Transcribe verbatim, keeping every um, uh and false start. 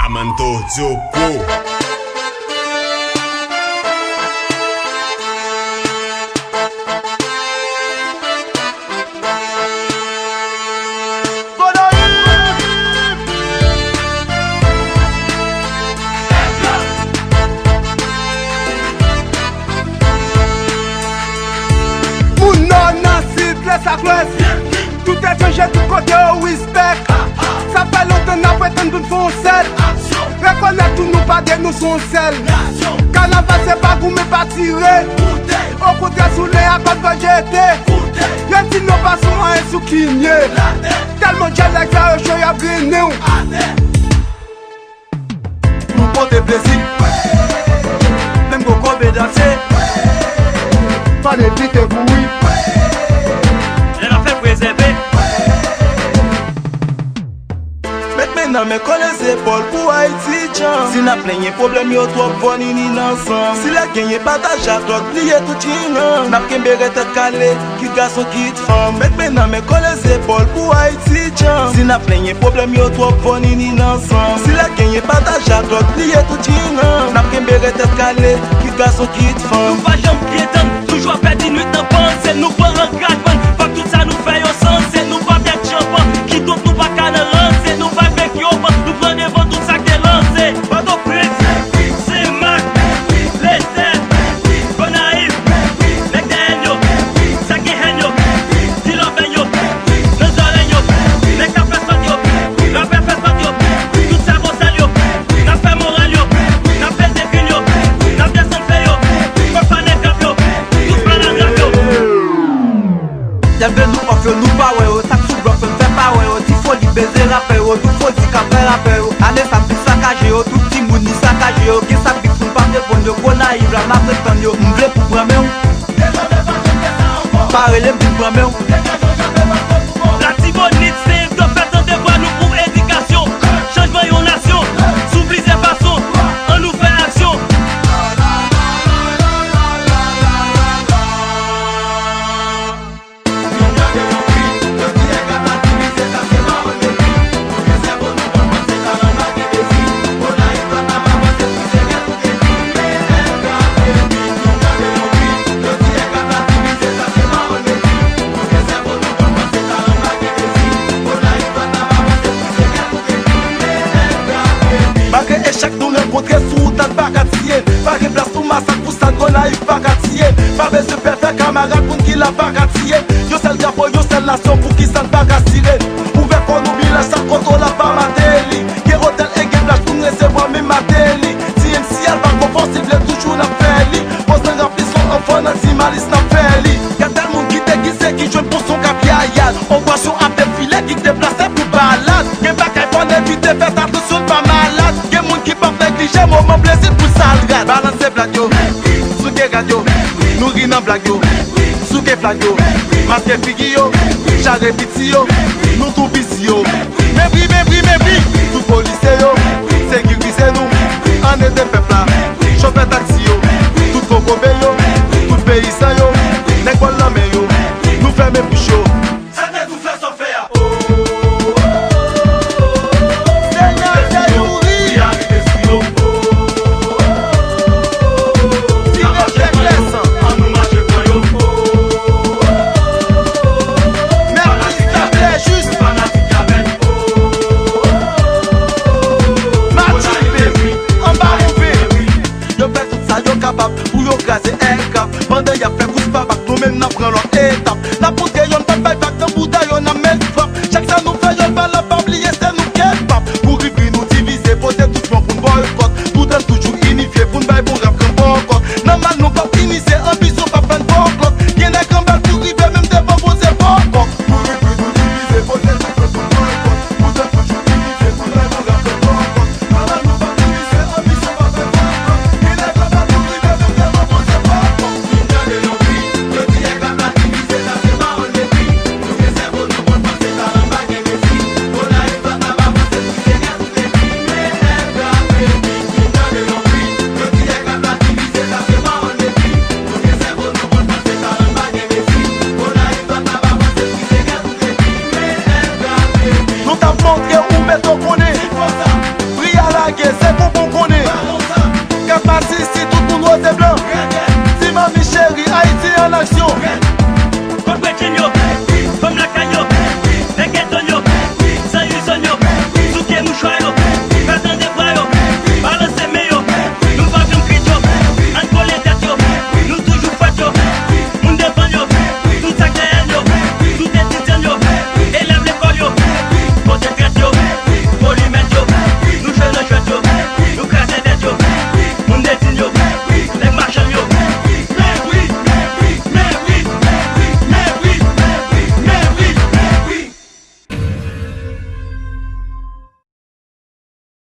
Amanto Diogo. Moun nò nan sid, lès ak lwès. Tout etranje, tout kote yo respect. Sa fè lontan n ap pretann pou n fè yon sèl. Rekonèt tou nou pa de, nou se yon sèl. Kanaval se pa goumen, pa tire. Okontrè, sou len ak kòd vòl jete. Yo di nou pa sou anyen, sou ki n ye. Tèlman djòl nèg sa yo cho, y ap grennen w. Nou pote plezi. Menm gwo kobe danse. Pa n evite kouri. Lè n ap fè l prezève. Met men nan men, kole zepòl pou Ayiti djanm. Si n ap plenyen pwoblèm yo twòp, fò n ini n ansanm. Si lè genyen pataje ak lòt, bliye tout tjiran. N ap kenbe rèd tèt kale, kit gason, kit fanm. Met men nan men, kole zepòl pou Ayiti djanm. Si n ap plenyen pwoblèm yo twòp, fò n ini n ansanm. Si lè genyen pataje ak lòt, bliye tout tjiran. N ap kenbe rèd tèt kale, kit gason, kit fanm. Nou pa janm pye tann, toujou ap pèdi nwit nan panse. Nou pran angajman, fòk tout sa nou fè yo sanse. Nou pa bèt chanpan, kidonk nou pa ka nan ranse. Nou pa bèk yo ban, nou pran devan tout sa k te lanse. Pòtoprens, Senmak, Letèb, Gonayiv, nèg dèyè n yo, sa gen hèn yo, ti lòbèy yo, nan zòrèy yo, nèg k ap fè sòt yo, rapè fè sòt yo, tout sèvo sèl yo, n ap fè moral yo, n ap peze grenn yo, n ap desann fè yo, fòk pa nèg rap yo, tout pa nan rap yo. Y ap vle nou off yo, nou pa wè yo, sa k sou blòf yo, n fè pa wè yo, ti foli beze rapè yo, tout foli k ap fè rapè yo, ane sa m vin sakaje yo, tout timoun li sakaje yo, gen sa k vin pou n pa reponn yo, Gonayiv la n ap ret tann yo, m vle pou pran men w. Pa rele m vin pran men w. Latibonit se yon pèp, tande vwa nou pou edikasyon. Chanjman yon nasyon, sou plizyè fason, ann nou fè aksyon. Malgre echèk nou rankontre sou wout la, n pa ka tiye n. Pa gen plas pou masak, pou sa n Gonayiv pa ka tiye n. Pa bezwen pè fè kamarad pou n ki la pa ka tiye n. Yon sèl drapo, yon sèl nasyon, poukisa n pa ka sire n? Ouvè kò nou, bilaj sa kontwòl la pa mate li. Gen otèl e gen plaj pou n resevwa menm ateli. Ti M C L pa gon fòs, li vle toujou n ap fè li. Poz nan rap li son anfan nan Ti Malis n ap fè li. Gen tèl moun ki degize, ki jwenn pou son k ap yayad. Okasyon ap defile, ki deplase pou balad. Gen bagay fò n evite, fè atansyon n pa malad. Gen moun ki p ap neglije moman plezi pou l sal rad. Balanse blag yo, souke rad yo, nou ri nan blag yo. Souke flag yo, maske figi yo, chare piti yo, nou tou piti yo. Mepri, mepri, mepri, tout polise yo, sekirize nou, anede pèp la, chofè taksi yo, tout kokobe yo, tout peyisan yo, nèg bòl nan men yo, nou fèmen bouch yo. Sa te tou fè sa w fè a. Senyè Youri. Tire fèklès. Mèt Christophe Lejus. Mati Peri. Anba move. Yo fè tout sa yo kapab pou yo kraze Air Cap. Pandan y ap fè kous pa bak, nou menm n ap pran lòt etap. N ap montre yo n p ap bay vag nan bouda yo, n ap met frap. Chak sa nou fè yo valab, pa bliye se nou k ap pap. Pou ribri nou divize, pote tout yon pou n bòykòt. Toutan n toujou inifye pou n bay bon rap gran bòkòt. Nan mal nou p ap inise, anbisyon p ap fè n bòklòt. Gen nèg anba l pou rive menm devan Bondye bòkòt. Pou ribri nou divize, pote tout yon pou n bòykòt. Toutan n toujou inifye pou n bay bon rap gran bòkòt. Nou t ap montre ou mete w konnen.